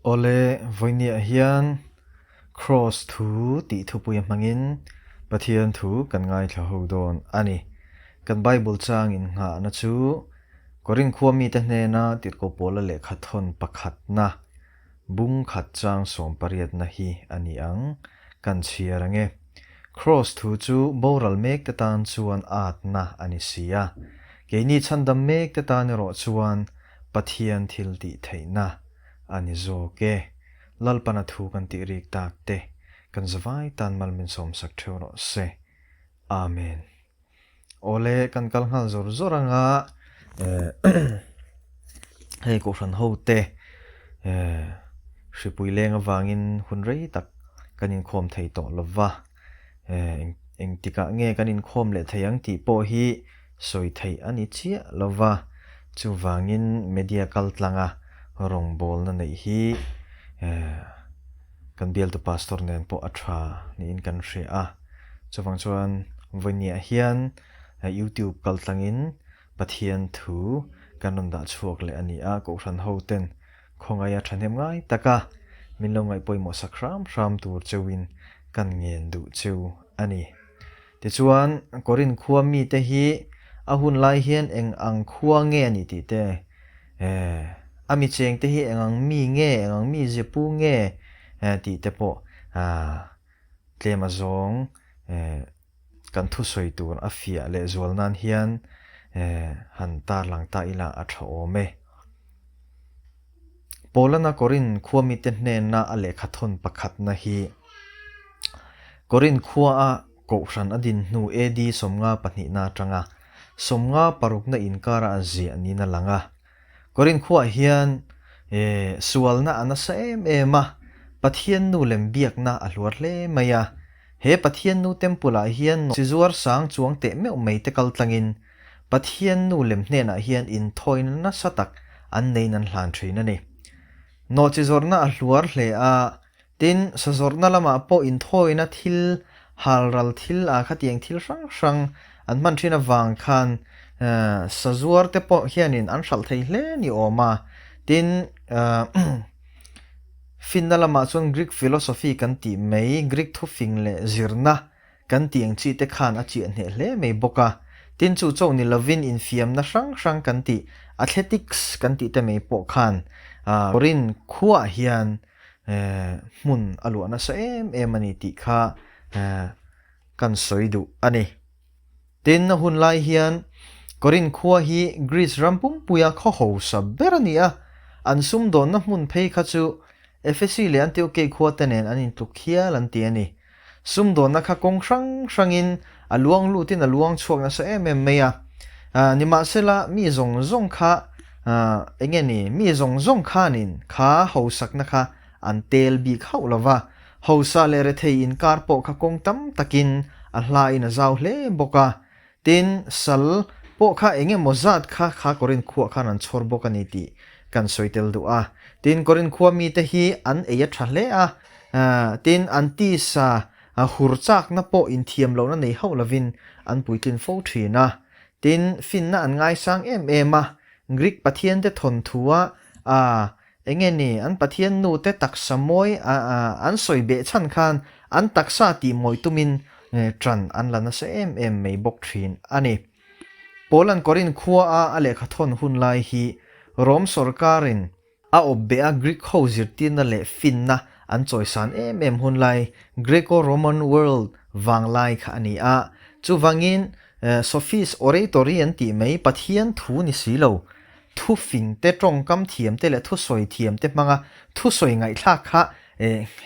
Awle, vawinia hian Kraws thu tih thupui a hmangin Pathian thu kan ngaithla ho dawn a ni. Kan Bible chang innghahna chu Korinth khua mite hnena tirhkoh Paula lehkha thawn pakhatna, bung khat chang sawmpariatna hi a ni ang. Kan chhiar ang e. Kraws thu chu boral mekte tan chuan atna a ni si a. Keini chhandam mekte tan erawh chuan Pathian thil tih theihna a ni zawk e. Lalpana thu kan tih rik tak te kan zavai tan mal min sawmsak theuh rawh se. Amen. Awle kan kal nghal zawr zawr anga hei Kohhran ho te hripui leng avangin hun rei tak kan inkhawm thei tawh lova. Engtikah nge kan inkhawm leh thei ang tih pawh hi sawi theih a ni chiah lo va, chuvangin media kaltlanga rawngbawlna neih hi kan bialtu pastor nen pawh a tha niin kan hria a. Chuvang chuan vawinia hian YouTube kaltlangin Pathian thu kan rawn dah chhuak leh a ni a, Kohhran hoten Khawngaia thahnem ngai taka min lo ngaih pawimawh sak hram hram tur cheuhin kan ngen duh cheu a ni. Tichuan, Korinth khua mite hi a hun lai hian eng ang khua nge a nih tih te, a mi chengte hi eng ang mi nge, eng ang mi ziapu nge tih te pawh tlem azawng Kan thusawi tur a fiah leh zual nan hian han tarlang ta ila a tha awm e. Paulana Korinth khua mite hnena a lehkha thawn pakhatna hi Korinth khua a Kohhran a din hnu AD 52 na atanga 56 na inkara a ziah niin a lang a. Korinth khuaah hian sualna a nasa em em a, Pathian nu lem biakna a hluar hle mai a. He Pathian nu temple ah hian sizuar sang chuang teh meuh mai te kal tlangin Pathian nu lem hnenah hian inthawina nasa tak an neiin an hlan thin a ni. Nawhchizawrhna a hluar hle a, tin sazawrhna lamah pawh inthawina thil halral thil ah khatiang thil hrang hrang an hman thin avang khan sazuar te pawh hianin an hralh thei hle ni awm a, tin Finna lamah chuan Greek philosophy kan tih mai, Greek thufing leh zirna kan tih ang chi te khan a chiah hneh hle mai bawk a. Tin, chu chauh ni lovin infiamna hrang hrang kan tih, athletics kan tih te mai pawh khan Korinth khuaah hian hmun a luah nasa em em a ni tih kha kan sawi duh a ni. Tin, a hun lai hian Korinth khua hi Greece ram pumpuia khaw hausa ber a ni a, an sumdawnna hmun phei kha chu Ephesi leh Antiochei khua te nen an intluk hial an ti a ni. Sumdawnna kha kawng hrang hrangin a luang lutin a luang chhuak nasa em em mai a. Nimahsela, mi zawng zawng kha eng nge ni, mi zawng zawng khanin kha hausakna kha an tel bik hauh lo va, Hausa leh rethei inkar pawh kha kawng tam takin a hlain a zau hle bawk a. Tin, sal pawh kha eng emaw zat kha kha Korinth khuah khan an chhawr bawk a ni tih kan sawi tel duh a. Tin, Korinth khua mite hi an ei a tha hle a, tin, an tisa hur chakna pawh inthiam lohna nei hauh lovin an puitlin fo thin a. Tin, finna an ngaisang em em a, Greek pathiante thawnthua a Enge ni, an Pathian nu te taksa mawi an sawi beh chhan khan an taksa tih mawi tumin ṭan an la nasa em em mai bawk ṭhin a ni. Paula'n Korinth khua a a lehkha thawn hun lai hi Rom sawrkarin a awp beh a Greek ho zirtirna leh finna an chawisan em em hun lai Greco-Roman world vanglai kha a ni a. Chuvangin Sophist oratory an tih mai Pathian thu ni si lo Thufing te, tawngkam thiam te leh thusawi thiam te hmanga thusawi ngaihthlak kha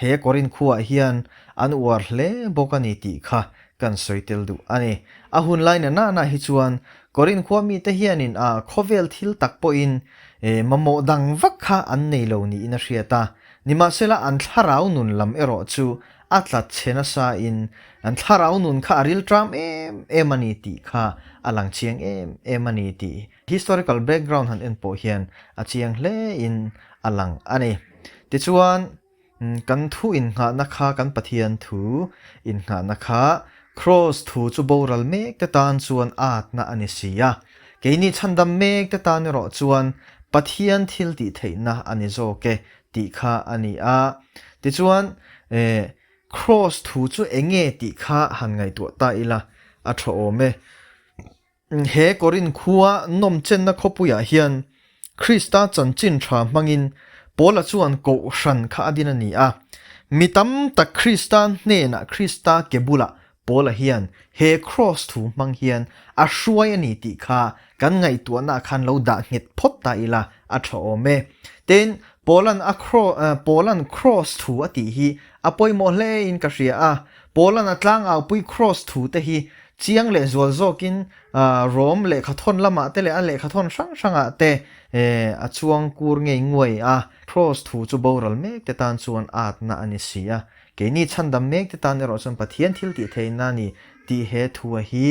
he Korinth khuaah hian an uar hle bawk a ni tih kha kan sawi tel duh a ni. A hun lai na nana hi chuan Korinth khua mite hianin a khawvel thil tak pawhin mamawh dang vak kha an nei lo niin a hriat a, nimahsela an thlarau nun lam erawh chu a tlat chhe nasain an thlarau nun kha a rilṭam em em a ni tih kha a lang chiang em em a ni tih Historical background han en pawh hian a chiang hle in a lang a ni. Tichuan, kan thu innghahna kha, kan Pathian thu innghahna kha Kraws thu chu boral mek te tan chuan atna a ni si a. Keini chhandam mek te tan erawh chuan Pathian thil tih theihna a ni zawk e. tih kha a ni a. Tichuan, Kraws thu chu eng nge tih kha han ngaihtuah ta ila a tha awm e. He Korinth khua nawmchenna khawpuiah hian Krista chanchin tha hmangin Paula chuan kohhran kha a din a ni a. Mi tam tak Krista hnenah Krista ke bulah Paula hian he kraws thu hmang hian a hruai a ni tih kha kan ngaihtuahnaah khan lo dah nghet phawt ta ila a tha awm e. Tin, Paula'n a Paula'n kraws thu a tih hi a pawimawh hlein ka hria a. Paula'n a tlangaupui kraws thu te hi chiang leh zual zawkin Rom lehkhathawn lamah te leh a lehkhathawn hrang hrangah te a chuang kur ngei nguai a. Kraws thu chu boral mek te tan chuan atna a ni si a. Keini chhandam mek te tan erawh chuan Pathian thil tih theihna a ni tih he thua hi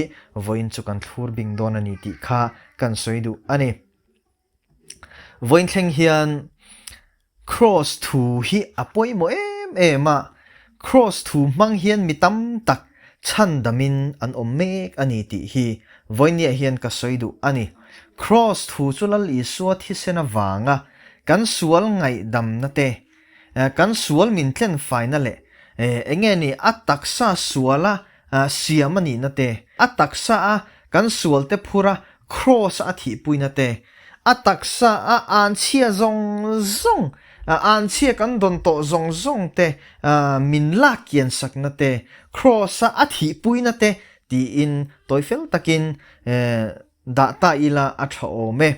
vawiin chu kan thlur bing dawn a ni tih kha kan sawi duh a ni. Vawiin thleng hian Kraws thu hi a pawimawh em em a, Kraws thu hmang hian mi tam tak chhandamin an awm mek a ni tih hi vawiinniah hian ka sawi duh a ni. Kraws thu chu Lal Isua thisen avanga kan sual ngaihdamna te, Kan sual min tlen faina leh eng nge ni a taksa suala siam a nihna te, a taksa a kan sualte phura kraws a thihpuina te, a taksa a anchhia zawng zawng, anchhia kan dawn tawh zawng zawng te min lak kian sakna te, kraws a a thihpuina te tiin tawifel takin Dah ta ila a tha awm e.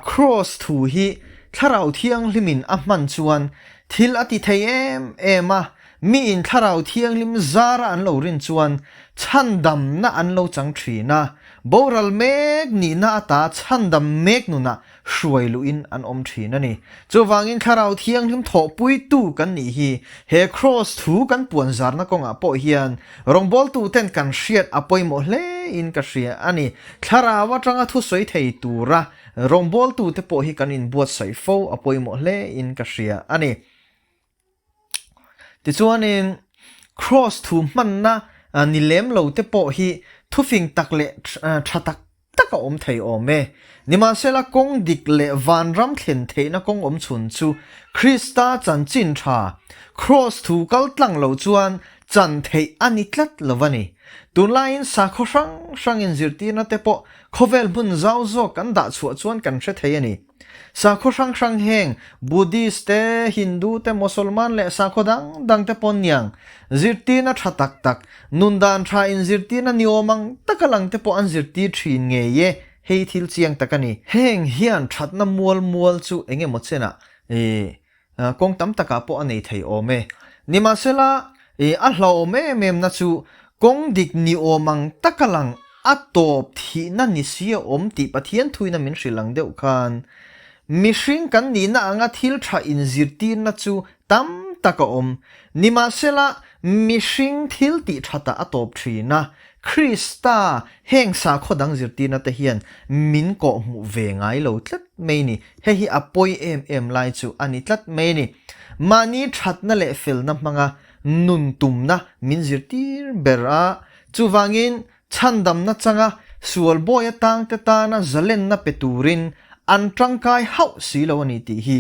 Kraws thu hi Thlarau Thianghlimin a hman chuan thil a ti thei em em a, miin Thlarau Thianghlim zara an lo rin chuan chhandamna an lo chang thin a, boral mek nihna ata chhandam mek nunah hruai luhin an awm thin a ni. Chuvangin Thlarau Thianghlim thawhpuitu kan nih hi he Kraws thu kan puan zarna kawngah pawh hian rawngbawltuten kan hriat a pawimawh hlein ka hria a ni. Thlarau atanga thusawi thei tura rawngbawltute pawh hi kan inbuatsaih fo a pawimawh hlein ka hria a ni. Tichuanin Kraws thu hmanna ni lem lo te pawh hi thufing tak leh tha tak tak a awm thei awm e. Nimahsela kawng dik leh vanram thlen theihna kawng awm chhun chu Krista chanchin tha, Kraws thu kal tlang lo chuan chan theih a ni tlat lo a ni. Tunlaiin sakhaw hrang hrangin zirtirna te pawh khawvel hmun zau zawk kan dah chhuah chuan kan hre thei a ni. Sakhaw hrang hrang heng, Buddhist te, Hindu te, Mosolman leh sakhaw dang dang te pawn niang, zirtirna tha tak tak, nun dan tha inzirtirna ni awm ang taka lang te pawh an zirtir thin ngei e, hei thil chiang tak a ni. Heng hian thatna mual mual chu eng emaw chenah kawng tam takah pawh a nei thei awm e. Nimahsela, a hlauhawm em em na chu kawng dik ni awm ang taka lang a tawp thihna ni si a awm tih Pathian thuina min hrilh ang deuh khan mihring kan nihna anga thil tha inzirtirna chu tam tak a awm. Nimahsela, mihring thil tih thatah a tawp thin a, Krista heng sakhaw dang zirtirna te hian min kawhhmuh ve ngai lo tlat mai ni. Hei hi a pawi em em lai chu a ni tlat mai a ni. Mahni thatna leh felna hmanga nun tumna min zirtir ber a, chuvangin chhandamna changa sual bawi atangte tana zalenna pe turin an tangkai hauh si lo a ni tih hi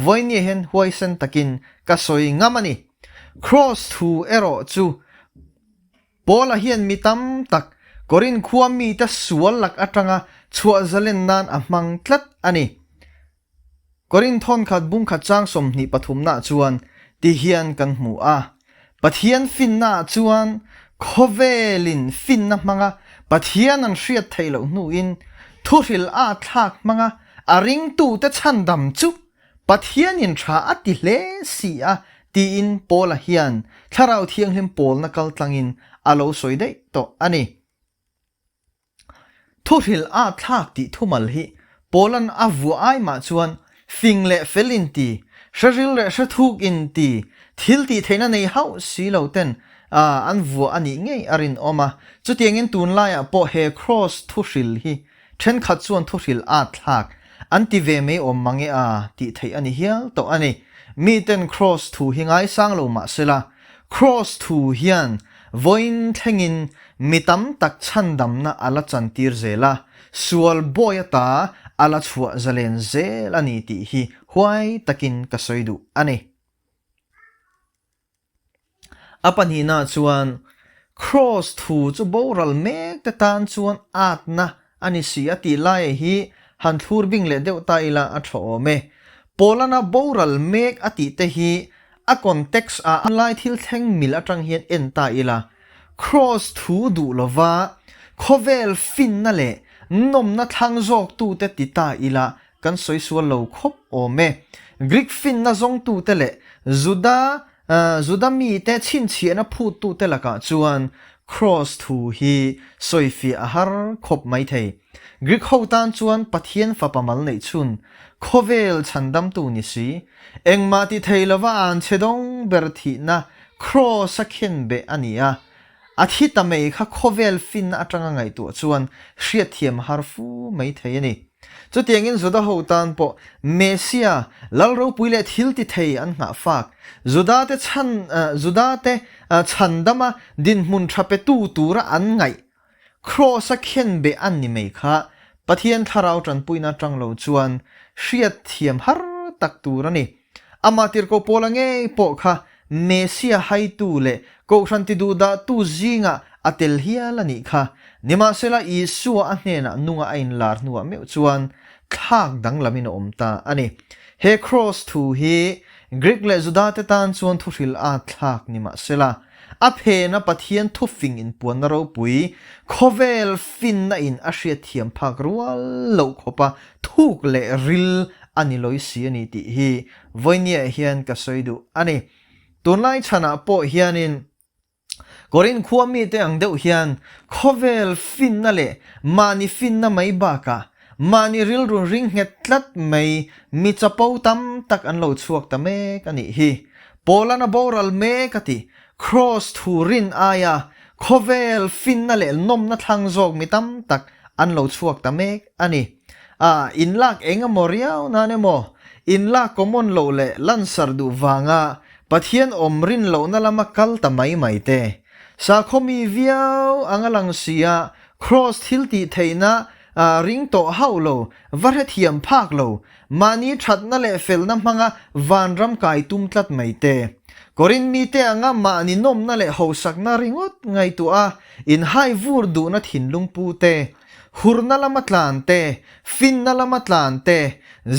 vawinia hian huaisen takin ka sawi ngam a ni. Kraws thu erawh chu Paula hian mi tam tak Korinth khua mite sual lak atanga chhuah zalen nan a hmang tlat a ni. Korinth thawnkhat bungkhat chang 23 nah chuan ti hian kan hmu a, Pathian finnaah chuan khawvelin finna hmanga Pathian an hriat theih loh hnuin thuhril a thlak hmanga a ringtute chhandam chu Pathianin tha a ti hle si a tiin Paula hian Thlarau Thianghlim pawlna kal tlangin a lo sawi daih tawh a ni. Thuhril a thlak tih thumal hi Paula'n a vuah ai mah chuan fing leh fel inti, hreril leh hrethuk inti, thil tih theihna nei hauh si lo ten an vuah a nih ngei a rinawm a. Chutiangin tunlaiah pawh he kraws thuhril hi Thenkhat chuan thuhril at thlak an ti ve mai awm mang e a tih theih a ni hial tawh a ni. Miten Kraws thu hi ngaisang lo mah sela, Kraws thu hian vawiin thlengin mi tam tak chhandamna a la chantir zel a, sual bawi ata a la chhuah zalen zel a ni tih hi huai takin ka sawi duh a ni. A pahnihna chuan Kraws thu chu boral mek te tan chuan atna a ni si a tih laia hi han thlur bing leh deuh ta ila a tha awm e. Paulana boral mek a tih te hi a context ah a lai thil thleng mil atang hian en ta ila Kraws thu duh lova khawvel finna leh nawmna thlang zawktute ti ta ila Kan sawi sual lo khawp awm e. Greek finna zawngtute leh Juda Juda mite chhinchhiahna phuttute lakah chuan Kraws thu hi sawifiah a har khawp mai thei. Greek ho tan chuan Pathian fapa mal neih chhun, khawvel chhandamtu ni si, engmah ti thei lova an chhe dawng ber thihna Kraws a khenbeh a ni a, a thi ta mai kha khawvel finna atanga ngaihtuah chuan hriatthiam har fu mai thei a ni. Chutiangin Juda ho tan pawh Messia, lal ropui leh thil ti thei an nghah fak. Juda te chhan Juda te chhandama dinhmun tha petu tura an ngaih Kraws a khenbeh an ni mai kha Pathian thlarau tanpuina atang lo chuan hriatthiam har tak tur a ni. Amah tirhkoh Paula ngei pawh kha Messia haitu leh Kohhran tiduhdahtu zingah a tel hial a nih kha. Nimahsela, Isua a hnenah nunga a inlar hnuah meuh chuan thlak danglamin a awm ta a ni. He kraws thu hi Greek leh Judate tan chuan thuhril a thlak nimahsela, a phena Pathian thufing inpuanna ropui, khawvel finna in a hriatthiam phak rual loh khawpa thuk leh ril a ni lawi si a ni tih hi vawinia hian ka sawi duh a ni. Tunlai chhanah pawh hianin Korin khua mite ang deuh hian khawvel finna leh mahni finna mai bakah mahni rilru ring nghet tlat mai mi chapo tam tak an lo chhuak ta mek a nih hi. Paula'n a boral mek a ti. Kraws thu rin aia khawvel finna leh nawmna thlang zawk mi tam tak an lo chhuak ta mek a ni. A, inlak eng emaw riau nan emaw, inlak common loh leh lansar duh vanga Pathian awm rin lohna lama kal ta mai mai te. Sakhaw mi viau anga lang si a, Kraws thil tih theihna ring tawh hauh lo, va hrethiam phak lo, mahni thatna leh felna hmanga vanram kai tum tlat mai te. Korin mite anga mahni nawmna leh hosakna ringawt ngaihtuah a, inhai vur duhna thinlung pu te. Hurna lama tlan te, finna lama tlan te,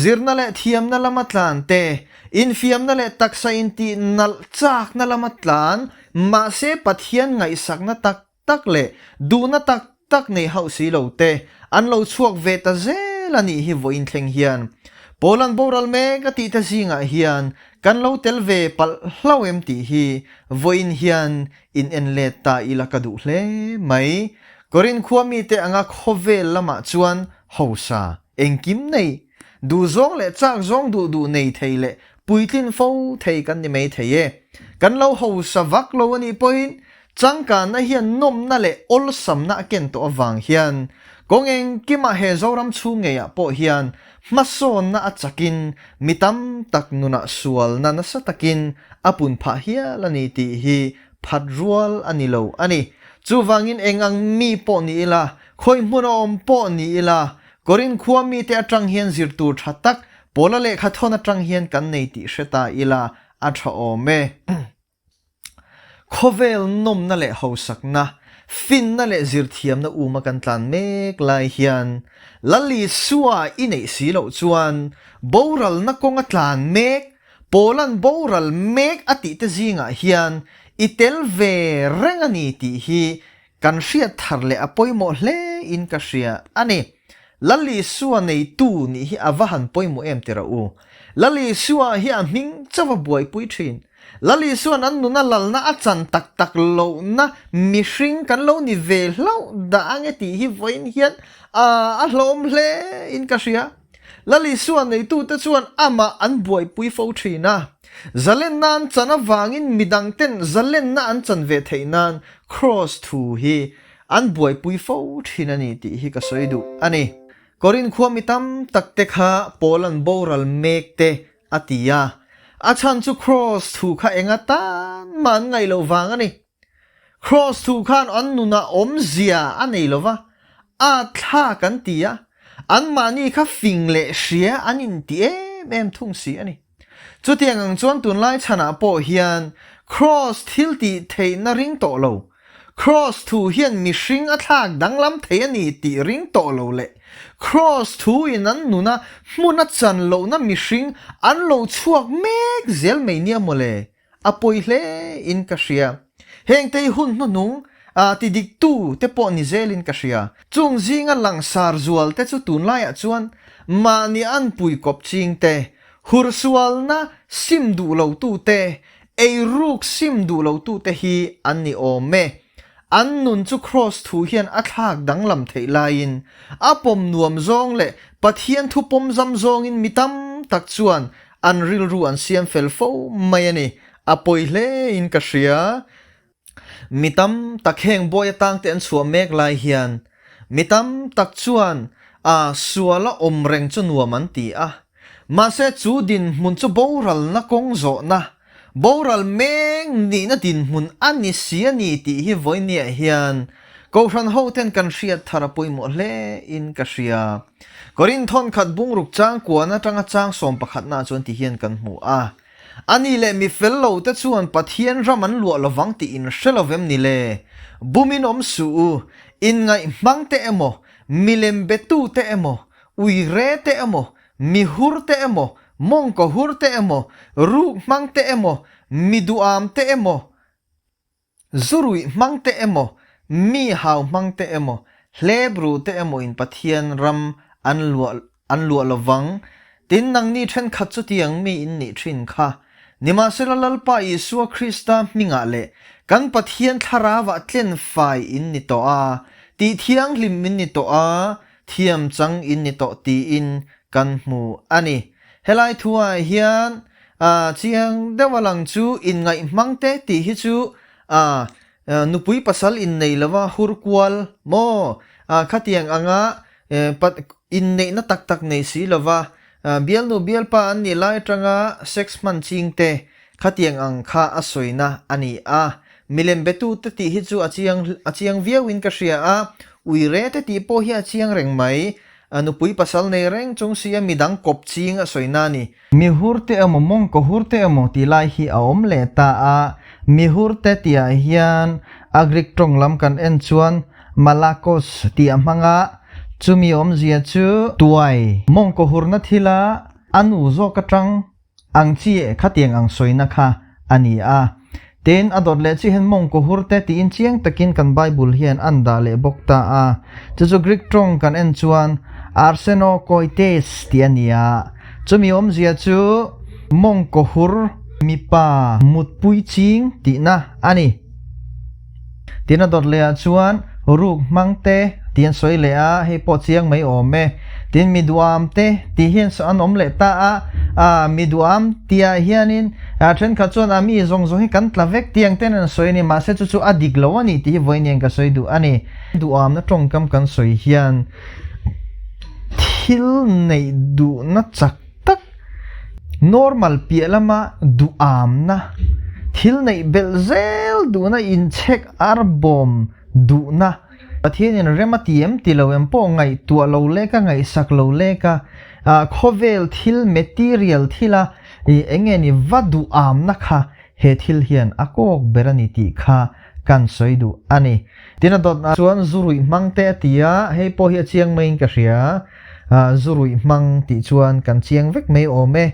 zirna leh thiamna lama tlan te, infiamna leh taksa intih nalh chakna lama tlan, mahse Pathian ngaihsakna tak tak leh duhna tak tak nei hauh si lo te an lo chhuak ve ta zel a nih hi vawiin thleng hian Paula'n boral mek a tih te zingah hian kan lo tel ve palh hlauh em tih hi vawiin hian In en let ta ila ka duh hle mai. Korin khua mite anga khawvel lamah chuan hausa, engkim nei, duhzawng leh chak zawng duh duh nei thei leh puitlin fo thei kan ni mai thei e. Kan lo hausa vak lo a nih pawhin changkanna hian nawmna leh awlsamna a ken tawh avang hian kawng engkimah he Zoram chhung ngeiah pawh hian hmasawnna a chakin mi tam tak nunah sualna nasa takin a pun phah hial a ni tih hi phat rual a ni lo a ni. Chuvangin eng ang mi pawh ni ila, khawi hmun a awm pawh ni ila, Korin khua mite atang hian zir tur tha tak Paula lehkha thawn atang hian kan nei tih hre ta ila a tha awm e. Khawvel nawmna leh hausakna, finna leh zirthiamna uma kan tlan mek lai hian Lal Isua i neih si loh chuan boralna kawnga tlan mek, Paula'n boral mek a tih te zingah hian i tel ve reng a ni tih hi Kan hriat thar leh a pawimawh hle in ka hria a ni. Lal Isua neitu nih hi a va han pawimawh em ti rawh u. Lal Isua hi a hming chauh a buaipui thin. Lal Isua'n an nuna lalna a chan tak tak lohna mihring kan lo ni ve hlauh dah ange tih hi vawiin hian a hlawm hle in ka hria. Lal Isua neitute chuan amah an buaipui fo thin a. Zalenna an chan avangin midangten zalenna an chan ve theih nan Kraws thu hi an buaipui fo thin a ni tih hi ka sawi duh a ni. Korin khua mi tam tak te kha Paula'n boral mek te a ti a. A chhan chu Kraws thu kha enga tan mah an ngaih loh vang a ni. Kraws thu khan an nunah awmzia a nei lo va, a thlak an ti a. Anmahni kha fing leh hria an inti em em thung si a ni. Chutiang ang chuan tunlai chhanah pawh hian Kraws thil tih theihna ring tawh lo, Kraws thu hian mihring a thlak danglam thei a ni tih ring tawh lo leh Kraws thu in an nuna hmun a chan lohna mihring an lo chhuak mek zel mai nia mawle. A pawi hle in ka hria. Heng te hi hun hnuhnung ah ti dik tu te pawh ni zel in ka hria. Chung zinga langsar zual te chu tunlai ah chuan mahni an pui kawp ching te, hursualna sim duh lo tu te, eiruk sim duh lo tu te hi an ni awm e. An nun chu Kraws thu hian a thlak danglam theih laiin a pawm nuam zawng leh Pathian thu pawmzam zawngin mi tam tak chuan An rilru an siam fel fo mai a ni. A pawi hle in ka hria. Mi tam tak heng bawi atang te an chhuah mek lai hian mi tam tak chuan a suala awm reng chu nuam an ti a. Mahse chu dinhmun chu boralna kawng zawhna, boral meng nihna dinhmun a ni si a ni tih hi vawinia hian Kohhran hoten kan hriat thar a pawimawh hle in ka hria. Korin thawnkhat bungruk chang kuan atanga chang 11 ah chuan ti hian kan hmu a. Ani leh mi fel lo te chuan Pathian ram an luah lovang tih in hre lo vem ni le? Bumin awm suh u, inngaih hmang te emaw, milem betu te emaw, uire te emaw, mi hur te emaw, mawngkaw hur te emaw, ruk hmang te emaw, mi duham te emaw, Zu ruih hmang te emaw, mi hau hmang te emaw, hlebru te emaw in Pathian ram an luah an luah lovang. Tin, nangni thenkhat chutiang mi in nih thin kha. Nimahsela Lalpa Isua Krista hmingah leh kan Pathian thlarauah tlen fai in ni tawh a, tih thianghlim in ni tawh a, thiam chang in ni tawh tiin kan hmu a ni. Helai thuah hian chiang deuh a lang chu inngaih hmang te tih hi chu nupui pasal innei lova hur kual maw khatiang anga inneihna tak tak nei si lova bialnu bialpa an nih lai atanga sex hman ching te khatiang ang kha a sawina a ni a. Milem betute tih hi chu a chiang a chiang viauin ka hria a, uire te tih pawh hi a chiang reng mai. A nupui pasal nei reng chung si a midang kawp ching a sawi na ni. Mi hur te emaw mawngkaw hur te emaw tih lai hi a awm leh ta a, mi hur te tihah hian a Greek tawng lam kan en chuan malakos tih a hmang a, chumi awmzia chu tuai mawngkaw hurna thila a nu zawk atang Ang chi khatiang ang sawina kha a ni a. Tin, a dawt leh chi hian mawngkaw hur te tiin chiang takin kan Bible hian an dah leh bawk ta a. Chu chu Greek tawng kan en chuan arsenokoites tih a ni a. Chumi awmzia chu mawngkaw hur mipa mutpui ching tihna a ni. Tin a dawt leh ah chuan ruk hmang te tih an sawi leh a, hei pawh chiang mai awm e. Tin mi duham te tih hian an awm leh ta a, ah mi duham tih ah hianin thenkhat chuan a mi zawng zawng hi kan tla vek tih ang ten an sawi a ni, mahse chu chu a dik lo a ni tih hi vawiin ka sawi duh a ni. Duhamna tawngkam kan sawi hian thil neih duhna chak tak Normal piah lama duhamna, thil neih belh zel duhna, inchhek arbawm duhna, Pathianin rem a ti em ti lo em pawh ngaihtuah lo lek a, ngaihsak lo lek a, khawvel thil, material thila eng nge ni va duhamna kha he thil hian a kawk ber a ni tih kha kan sawi duh a ni. Tin a dawtna chuan zu ruih hmang te a ti a, hei pawh hi a chiang maiin ka hria. Zu ruih hmang tih chuan kan chiang vek mai awm e.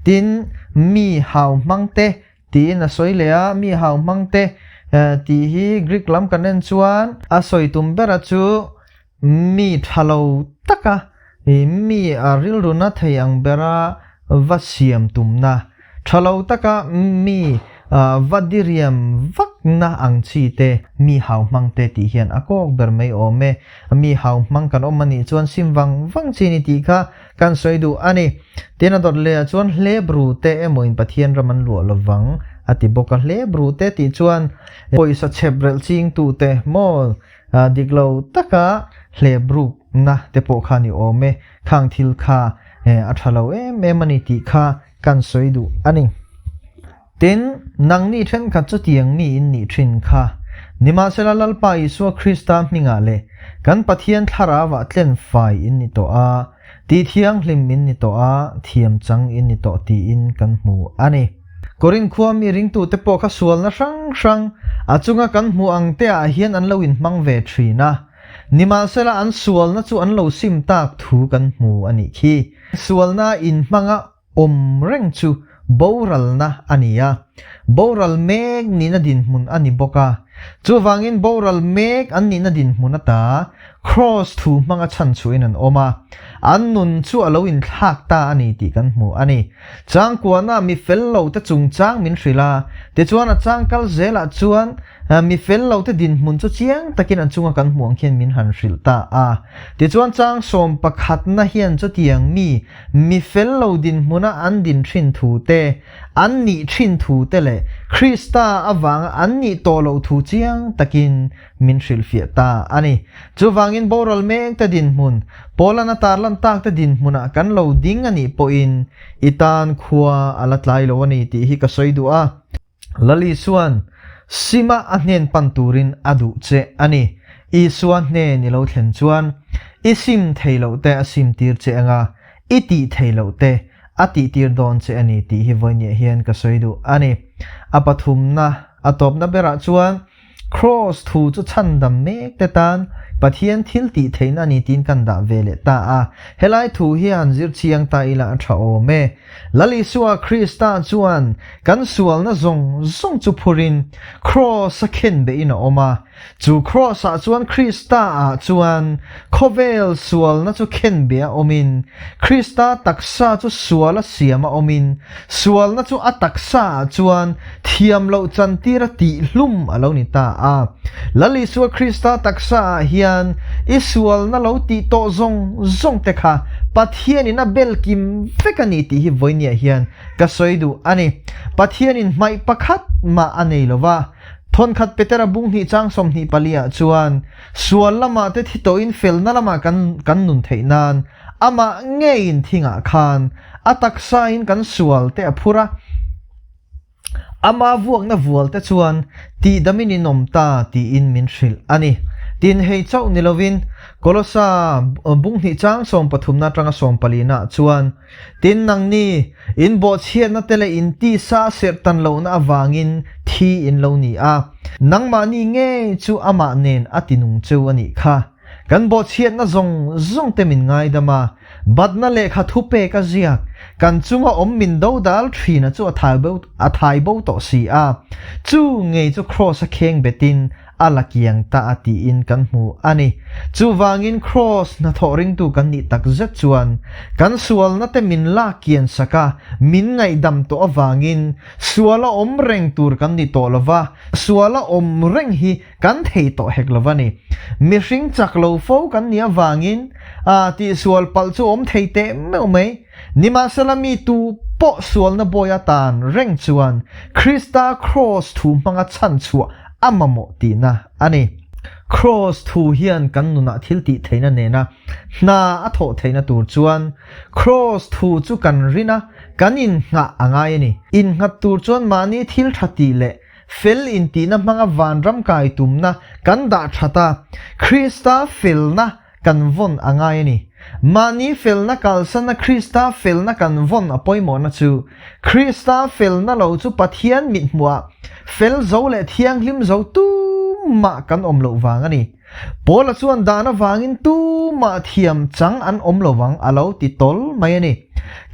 Tin, mi hau hmang te tiin a sawi leh a, mi hau hmang te tih hi Greek lam kan en chuan a sawi tum bera chu mi tha lo taka mi a rilruna thei ang bera va siam tumna, tha lo taka mi va diriam vakna ang chi te, mi hau hmang te tih hian a kawk ber mai awm e. Mi hau hmang kan awm a nih chuan sim vang vang chi ni tih kha kan sawi duh a ni. Tin a dawt leh ah chuan hlebru te emaw in Pathian ram an luah lovang a ti bawk a. Hlebru te tih chuan pawisa chhep relh chingtu te maw Dik lo taka hlep rukna te pawh kha ni awm e, khang thil kha a tha lo em em a ni tih kha kan sawi duh a ni. Tin, nangni thenkhat chutiang mi in nih thin kha, nimahsela Lalpa Isua Krista hmingah leh kan Pathian thlarauah tlen fai in ni tawh a. Tihthianghlim in ni tawh a, thiam chang in ni tawh tiin kan hmu a ni. Korinth khua mi ringtute pawh kha sualna hrang hrang a chunga kan hmuh ang te ah hian an lo inhmang ve thin a. Nimahsela an sualna chu an lo sim tak thu kan hmu a nih khi. Sualna inhmanga awm reng chu boralna a ni a, boral mek nihna dinhmun a ni bawk a. Chuvangin boral mek an nihna dinhmun ata Kraws thu hmanga chhan chhuahin an awm a, an nun chu a lo inthlak ta a ni tih kan hmu a ni. Changkuana mi fel lote chungchang min hrilh a, tichuan a chang kal zelah chuan mi fel lote dinhmun chu chiang takin an chunga kan hmuh ang khian min han hrilh ta a. Tichuan chang sawm pakhatna hian chutiang mi mi fel lo dinhmuna an din thin thu te, an nih thin thu te leh Krista avanga an nih tawh loh thu chiang takin min hrilhfiah ta a ni. Chuvangin boral mekte dinhmun, Paula'n a tarlan takte dinhmunah kan lo ding a nih pawhin i tan khua a la tlai lo a ni tih hi ka sawi duh a. Lal Isua'n sima a hnen pan turin a duh che a ni. Isua hnen i lo thlen chuan i sim thei loh te a sim tir che anga i tih thei loh te a tih tir dawn che a ni tih hi vawinia hian ka sawi duh a ni. A pathumna, a tawpna berah chuan Kraws thu chu chhandam mek te tan Pathian thil tih theihna a ni tiin kan dah ve leh ta a. Helai thu hian zir chiang ta ila a tha awm e. Lal Isua Krista chuan kan sualna zawng zawng chu phurin Kraws a khen behin a awm a. Chu Kraws ah chuan Krista ah chuan khawvel sualna chu khen beh a awmin Krista taksa chu sual a siam a awmin Sualna chu a taksa ah chuan thiam loh chantir a tih hlum a lo ni ta a. Lal Isua Krista taksa ah hian i sualna lo tih tawh zawng zawng te kha Pathianin a bel kim vek a ni tih hi vawinia hian ka sawi duh a ni. Pathianin hmaih pakhat mah a nei lo va. Thawnkhat Petera bung hnih chang 24 ah chuan sual lamah te thi tawhin felna lamah kan kan nun theih nan Amah ngeiin thingah khan a taksain kan sual te a phur a, ama vuakna vual te chuan tihdamin in awm ta tiin min hrilh a ni. Tin, hei chauh ni lovin Kolosa bung hnih chang sawmpathumna atanga sawmpalina chuan, Tin, nangni in bawhchhiatna te leh in tisa serh tan lohna avangin thi in lo ni a, nangmahni ngei chu amah nen a tinung cheu a nih kha. Kan bawhchhiatna zawng zawng te min ngaidam a, batna lehkha thupek a ziak, kan chunga awm min dodal thina chu a thai bo a thai bo tawh si a, chu ngei chu Kraws a kheng betin a la kiang ta a tiin kan hmu a ni. Chuvangin Kraws hnathawh ringtu kan nih tak zet chuan kan sualna te min lak kian sak a, min ngaihdam tawh avangin suala awm reng tur kan ni tawh lova, suala awm reng hi Kan thei tawh hek lo a ni. Mihring chak lo fo kan nih avangin a tihsual palh chu awm thei teh meuh mai. Nimahsela mi tu pawh sualna bawi atan reng chuan Krista Kraws thu hmanga chhanchhuah a mamawh tihna a ni. Kraws thu hian kan nunah thil tih theihna nena hna a thawh theihna tur chuan Kraws thu chu kan rin a, kan innghah a ngai a ni. Innghat tur chuan mahni thil tha tih leh Fel intihna hmanga vanram kai tumna kan dah that a, Krista felna kan vawn a ngai a ni. Mahni felna kalsana Krista felna kan vawn a pawimawhna chu, Krista felna lo chu Pathian mithmuhah fel zo leh thianghlim zo tumah kan awm loh vang a ni. Paula chuan dan avangin tumah thiam chang an awm lo vang a lo ti tawl mai a ni.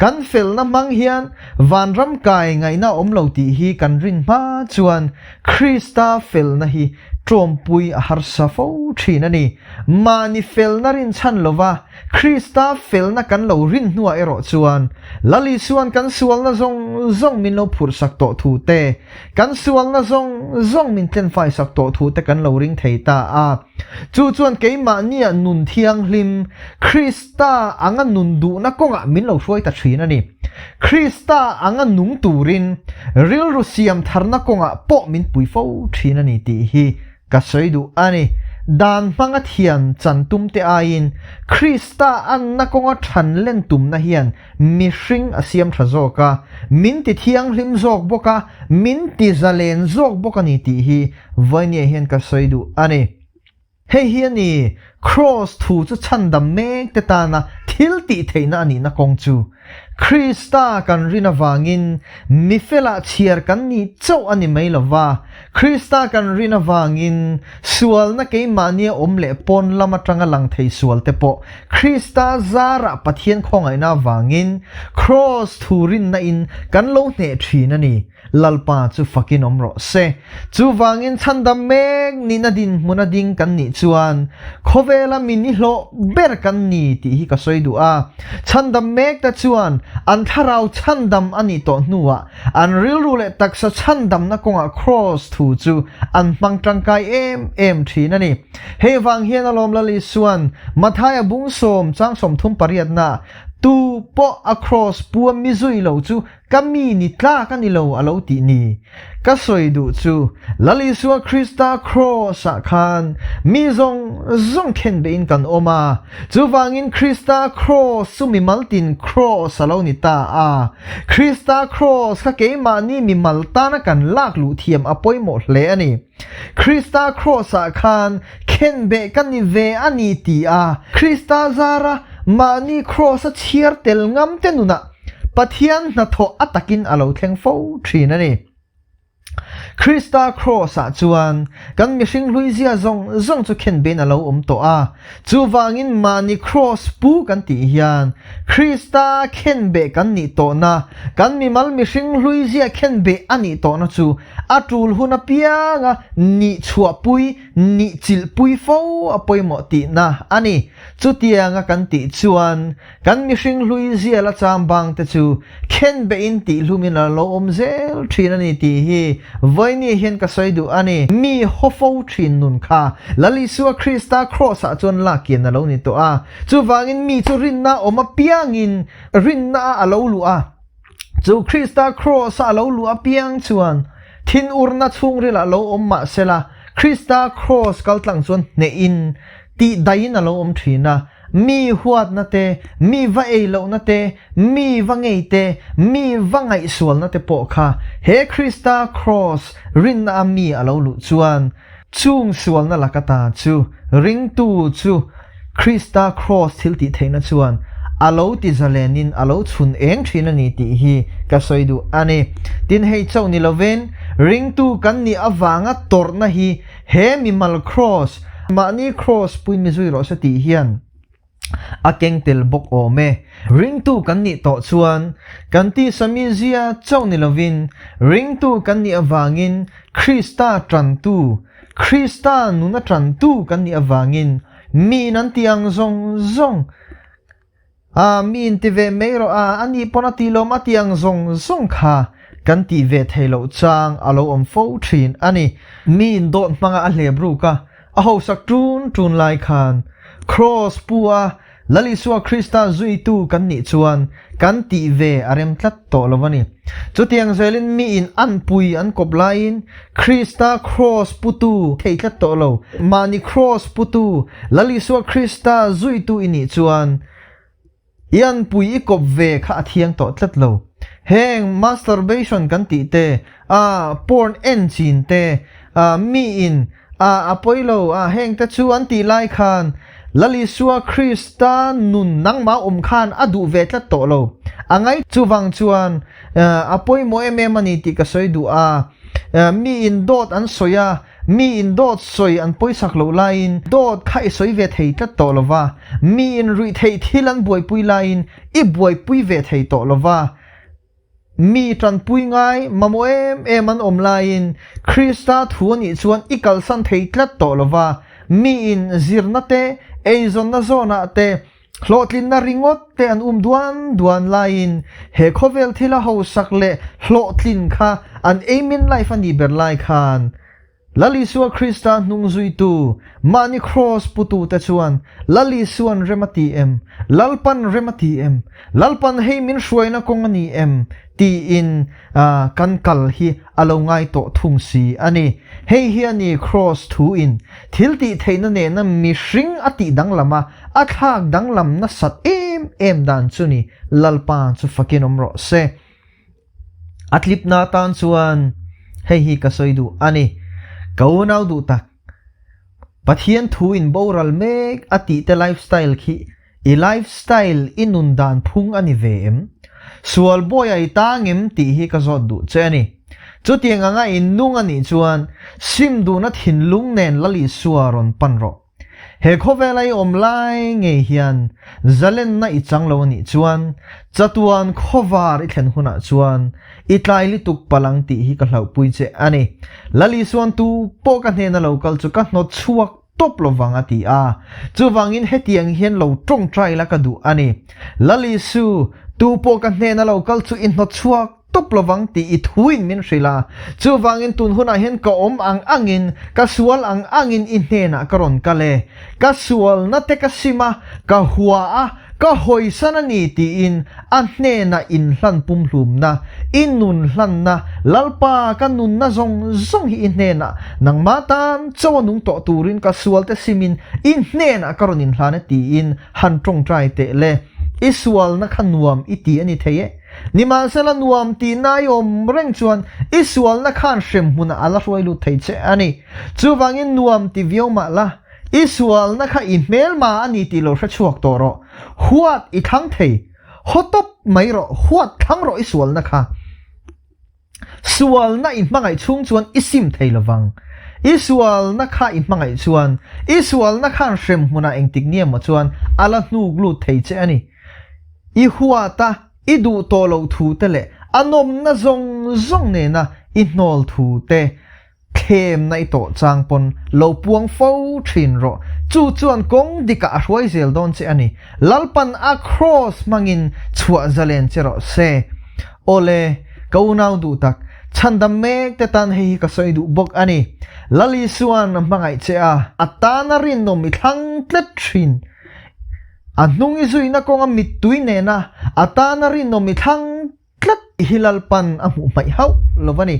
Kan felna hmang hian vanram kai ngaihna a awm lo tih hi kan rin hma chuan Krista felna hi tawmpui a harsa fo thin a ni. Mahni felna rinchhan lova Krista felna kan lo rin hnuah erawh chuan Lal Isua'n kan sualna zawng zawng min lo phurhsak tawh thu te, Kan sualna zawng zawng min tlenfai sak tawh thu te kan lo ring thei ta a. Chu chuan keimahnia nun thianghlim, Krista anga nun duhna kawngah min lo hruai ta thin a ni. Krista anga nung turin rilru siam tharna kawngah pawh min pui fo thin a ni tih hi Ka sawi duh a ni. Dan hmanga thiam chan tum te aiin Krista anna kawnga than len tumna hian mihring a siam tha zawk a, min ti thianghlim zawk bawk a, min ti zalen zawk bawk a ni tih hi Vainia hian ka sawi duh a ni. Hei hi a ni, Kraws thu chu chhandam mek te tana thil tih theihna a nihna kawng chu. Krista kan rin avangin mi felah chhiar kan ni chauh a ni mai lo va, Krista kan rin avangin sualna keimahnia awm leh pawn lam atanga lang thei sual te pawh Krista zarah Pathian khawngaihna avangin Kraws thu rinna in kan lo hneh thin a ni. Lalpa chu fakin awm rawh se. Chuvangin chhandam mek nihna dinhmuna ding kan nih chuan khawvela mi nihlawh ber kan ni tih hi ka sawi duh a. Chhandam mek te chuan an thlarau chhandam a nih tawh hnuah an rilru leh taksa chhandamna kawngah Kraws thu chu an hmang tangkai em em thin a ni. Hei vang hian alawm Lal Isuan Mathaia bung sawm chang 38na Tu pawh a kraws pu a mi zui lo chu Ka mi ni tlak a ni lo a lo tih ni. Ka sawi duh chu Lal Isua Krista Kraws-ah khan mi zawng zawng khen behin kan awm a, chuvangin Krista Kraws chu mimal tin Kraws a lo ni ta a. Krista Kraws kha keimahni mimal tana kan lak luh thiam a pawimawh hle a ni. Krista Kraws-ah khan khenbeh ka ni ve a ni ti a, Krista zara mahni Kraws-a chhiar tel ngam te nunah Pathian hnathawh a takin a lo thleng fo thin a ni. Krista Kraws-ah chuan kan mihring hluizia zawng zawng chu khenbein a lo awm tawh a. Chuvangin mahni Kraws pu kan tih hian Krista khenbeh kan nih tawhna, kan mimal mihring hluizia khenbeh a nih tawhna chu a tul hun apianga nih chhuahpui, nih chilhpui fo a pawimawh tihna a ni. Chutianga kan tih chuan Kan mihring hlui zial a cham bang te chu khen behin tihlumin a lo awm zel thin a ni tih hi vawiini hian ka sawi duh a ni. Mi hawfo thin nun kha Lal Isua Krista Kraws ah chuan lak kian a lo ni tawh a. Chuvangin mi chu rinna awm apiangin rinna ah a lo luh a. Chu Krista Kraws ah a lo luh apiang chuan thinurna chhungril ah lo awm mah sela Krista Kraws kaltlang chuan hnehin tih daihin a lo awm thin a. Mi huatna te, mi va ei lohna te, mi va ngei te, mi va ngaihsualna te pawh kha he Krista Kraws rinna a mi a lo luh chuan chung sualna laka ta chu ringtu chu Krista Kraws thil tih theihna chuan a lo ti zalenin a lo chhun eng thin a ni tih hi ka sawi duh a ni. Tin hei chauh ni lovin ringtu kan nih avanga tawrhna hi He mimal kraws, mahni kraws puin mi zui rawh se tih hian a keng tel bawk awm e. Ringtu kan nih tawh chuan kan tisa mizia chauh ni lovin ringtu kan nih avangin Krista tantu, Krista nuna tantu kan nih avangin miin an tih ang zawng zawng A, mi in ti ve mai rawh a, a nih pawn a tih lawm a tih ang zawng zawng kha kan tih ve thei loh chang a lo awm fo thin a ni. Mi in dawt hmanga a hlep ruk a, a hausak tun tun lai khan Kraws pu a Lal Isua Krista zuitu kan nih chuan kan tih ve a rem tlat tawh lo a ni. Chutiang zelin mi in an pui an kawp laiin Krista Kraws putu thei tlat tawh lo, mahni Kraws putu Lal Isua Krista zuitu i nih chuan i anpui i kawp ve kha a thiang tawh tlat lo. Heng masturbation kan tih te, a porn en chin te, a mi in a a pawi lo a heng te chu an tih lai khan Lal Isua Krista nun nangmah awm khan a duh ve tlat tawh lo. A ngai chuvang chuan a pawimawh em em a ni tih ka sawi duh a. Mi in dawt an sawi a, Mi in dawt sawi an pawisak loh laiin dawt kha i sawi ve thei tlat tawh lo va, mi in ruih theih thil an buaipui laiin i buaipui ve thei tawh lo va. Mi tanpui ngai mamawh em em an awm laiin Krista thu a nih chuan i kalsan thei tlat tawh lo va, mi in zirna te, eizawnna zawnah te, Hlawhtlinna ringawt te an um duan duan laiin he khawvel thila hausak leh hlawhtlin kha an aim in life a nih ber lai khan Lal Isua Krista hnung zuitu mahni kraws putu te chuan Lal Isuan rem a ti em? Lalpan rem a ti em? Lalpan hei min hruaina kawng a ni em? tiin kan kal hi a lo ngai tawh thung si a ni. Hei hi a ni kraws thu in thil tih theihna nena mihring a tih danglam a, a thlak danglam nasat em em dan chu ni. Lalpa chu fakin awm rawh se. A tlipna atan chuan hei hi ka sawi duh a ni. Ka unau duh tak. Pathian thu in boral mek a tih te lifestyle khi i lifestyle i nun dan phung a ni ve em? Sual bawi a i tang em tih hi ka zawt duh che a ni. Chutiang anga i nung a nih chuan sim duhna thinlung nen Lal Isua rawn pan rawh. He khawvela i awm lai ngei hian zalenna i chang lo a nih chuan chatuan khawvar i thlen hunah chuan I tlai lituk palh ang tih hi ka hlauhpui che a ni. Lal Isuan tu pawh ka hnena lo kal chu ka hnawt chhuak tawp lovang a ti a. Chuvangin hetiang hian lo tawngtai la ka duh a ni. Lal Isu, tu pawh ka hnena lo kal chu i hnawt chhuak tawp lovang tih i thuin min hrilh a. Chuvangin tun hunah hian ka awm ang angin, ka sual ang angin i hnenah ka rawn kal e. Ka sualna te ka sim a, ka hua a, Ka hawisan a ni tiin a hnenah inhlan pumhlumna, i nun hlanna, Lalpa ka nunna zawng zawng hi i hnenah, nangmah tan chaw a nung tawh turin ka sualte simin i hnenah ka rawn inhlan e tiin han tawngtai teh le. I sualna kha nuam i ti a ni thei e. Nimahsela nuam tihna i awm reng chuan i sualna khan hremhmunah a la hruai lut thei che a ni. Chuvangin nuam ti viau mah la, I sualna kha i hmelma a ni tih lo hre chhuak tawh rawh. Huat i thlang thei. Haw tawp mai rawh, huat thlang rawh i sualna kha. Sualna i hmangaih chhung chuan i sim thei lovang. I sualna kha i hmangaih chuan, i sualna khan hrem hmunah engtik ni emaw chuan a la hnuk lut thei che a ni. I huata i duh tawh loh thu te leh a nawmna zawng zawng nena i hnawl thu te Thlemna i tawh chang pawn lo puang fo thin rawh. Chu chuan kawng dikah a hruai zel dawn che a ni. Lalpan a kraws hmangin chhuah zalen che rawh se. Awle, ka unau duh tak, chhandam mek te tan hei hi ka sawi duh bawk a ni. Lal Isuan a hmangaih che a, a tana rinawm i thlang tlet thin. A hnung i zuina kawnga mittui nena a tana rinawm i thlang tlat hi Lalpan a hmuh hmaih hauh lo a ni.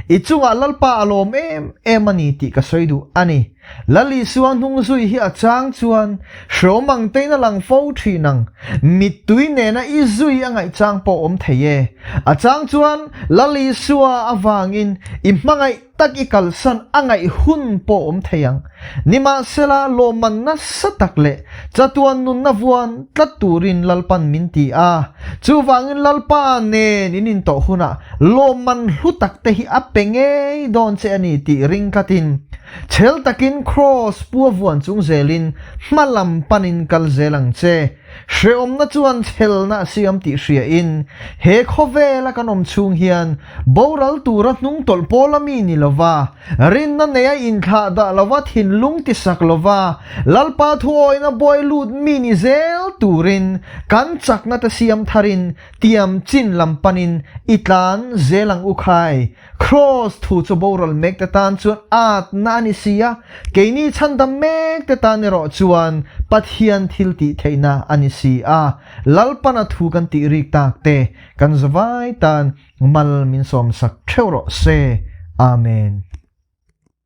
I chungah Lalpa a lawm em em a ni tih ka sawi duh a ni. Lal Isua hnung zui hi a chang chuan hreawm ang tein a lang fo thin ang. Mittui nena i zui a ngaih chang pawh awm thei e. A chang chuan Lal Isua avangin i hmangaih tak i kalsan a ngaih hun pawh awm thei ang. Nimahsela, lawmman nasa tak leh chatuan nunna vuan tlat turin Lalpan min ti a. Chuvangin Lalpa nen in intawh hunah lawmman hlu tak te hi a pe ngei dawn che a ni tih ring tlatin, chhel takin Kraws pu a vuan chung zelin hma lam panin kal zel ang che. Hrehawmna chuan chhelna a siam tih hriain, he khawvela kan awm chhung hian boral tura hnung tawlh pawl a mi ni lova, rinna neia inthlah dah lova thinlung tisak lova, Lalpa thuawina buai lut mi ni zel turin kan chakna te siam tharin tiam chin lam panin i tlan zel ang u khai. Kraws thu chu boral mek te tan chuan atna a ni si a, keini chhandam mek te tan erawh chuan Pathian thil tih theihna a ni si a. Lalpana thu kan tih rik tak te kan zavai tan mal min sawmsak theuh rawh se. Amen.